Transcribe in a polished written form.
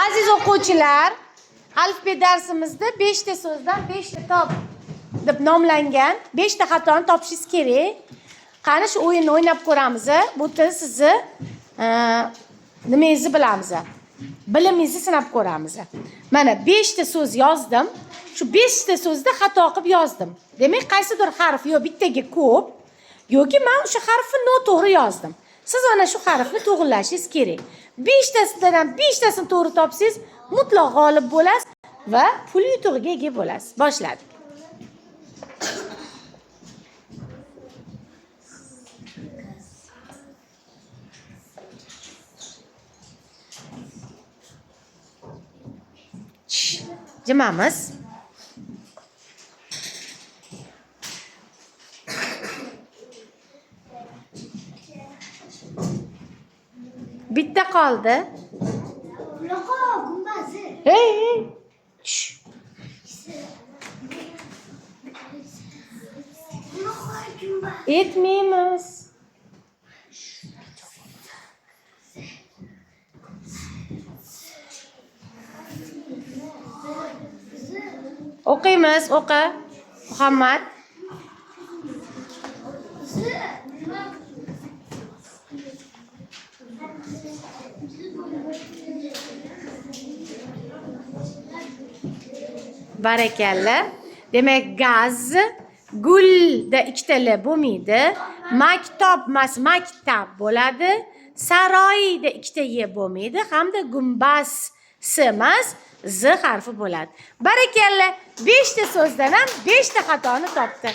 Aziz o'quvchilar, alifbe darsimizda 5 ta so'zdan 5 ta top deb nomlangan 5 ta xatoni topishingiz kerak. Qani shu o'yinni o'ynab ko'ramiz. Bu yerda sizni nimangizni bilamiz. Bilimingizni sinab ko'ramiz. Mana 5 ta so'z yozdim. Shu 5 ta so'zda xato qilib yozdim. Demak, qaysidir harf yo bittaga ko'p yoki men o'sha harfni noto'g'ri yozdim. Siz ana shu harfni to'g'rilashingiz kerak. 5 tasidan ham 5 tasini to'g'ri topsangiz, mutlaq g'olib bo'lasiz va pul yutug'iga ega bo'lasiz. Boshladik. Shh, Jimamiz. Bitta qoldi. Bunaqa gumbazi. Hey, hey. Shh. Bunaqa gumbaz. Etmaymiz. O'qiymiz, o'qi. Muhammad. Barakalla. Demak, gaz gulda ikkita l bo'lmaydi. Maktab emas, maktab bo'ladi. Saroyda ikkita y bo'lmaydi hamda gumbaz s emas, z harfi bo'ladi. Barakalla, 5 ta so'zdan ham 5 ta xatoni topdi.